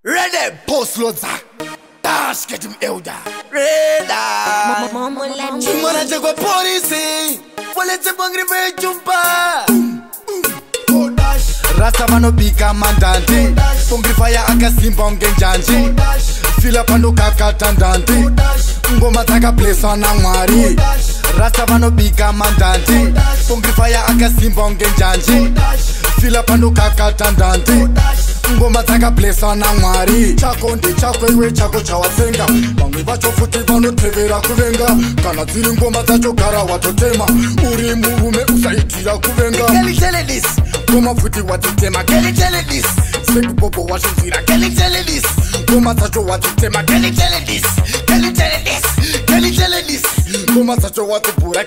Ready, post loads. Dash, get him elder. Ready. Chimwana chekwa polisi. Walete bangri vechumba. Rasta vanobika mandandi. Pongri fire akasimba unge njanji. Fila pando kakatandandi. Ngoma dzakableswa naMwari. Rasta vanobika mandandi. Pongri fire akasimba unge njanji. Fila pando kakatandandi. Ngoma dzakableswa naMwari. Chako ndechako iwe chako chawatsenga. Vamwe vacho futi vanotevera kuvenga. Kana dziri ngoma dzacho gara watotema. Uri murume usaitira kuvenga. Ngoma futi wadzitema. Sekupopo wazvinzwira. Ngoma dzacho wadzitema. Ngoma dzacho wadzibhura.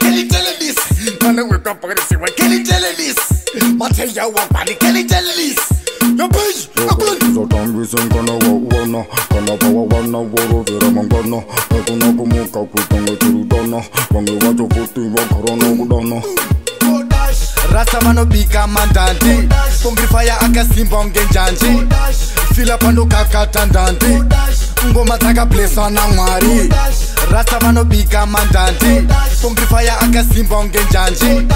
Kana wekaparisiwa. Mateya wagwani. Yo bitch, Uzotambisa nkana wa uwana. Kana vawawana vorovera mangwana. Hakuna kumuka kuitanga tirutana. Vamwe vacho futi vagara nokudana. Rasta vanobika mandandi. Pongri fire akasimba unge njanji. Fila pando kakatandandi. Ngoma dzakableswa naMwari. Rasta vanobika mandandi. Pongri fire akasimba unge njanji.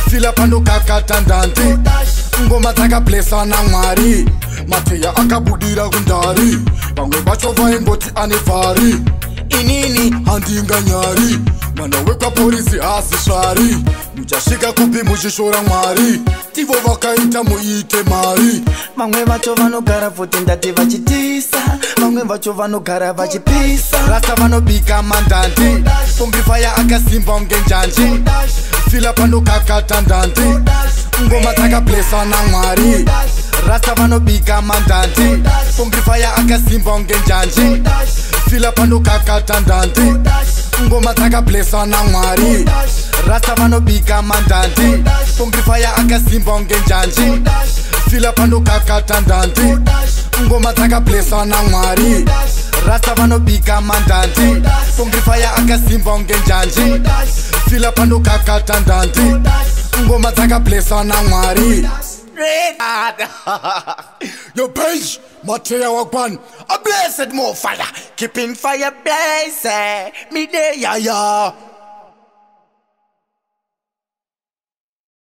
Fila pando kakatandandi. Ngoma dzakableswa naMwari. Mateya akabudira kundari. Vamwe vacho vaingoti ane vari. Inini handinganyari. Mwana wekwaporisi haasi svari. Muchasvika kupi muchishora Mwari? Tivo vakaita muite mari. Vamwe vacho vanogara futi ndati vachitisa. Vamwe vacho vanogara vachipisa. Rasta vanobika mandandi. Pongri fire akasimba unge njanji. Fila pando kakatandandi. Ngoma dzakableswa naMwari. Rasta vanobika mandandi. Pongri fire akasimba unge njanji. Fila pando kakatandandi. Ngoma dzakableswa naMwari. Rasta vanobika mandandi. Pongri fire akasimba unge njanji. Fila pando kakatandandi. Ngoma dzakableswa naMwari. Rasta vanobika mandandi. Pongri fire akasimba unge njanji. Fila pando kakatandandi. Ngoma dzakableswa naMwari. Yo page, Mateya wagwan. A blessed more fire. Keeping fire blazing. Me there, yeah, yeah.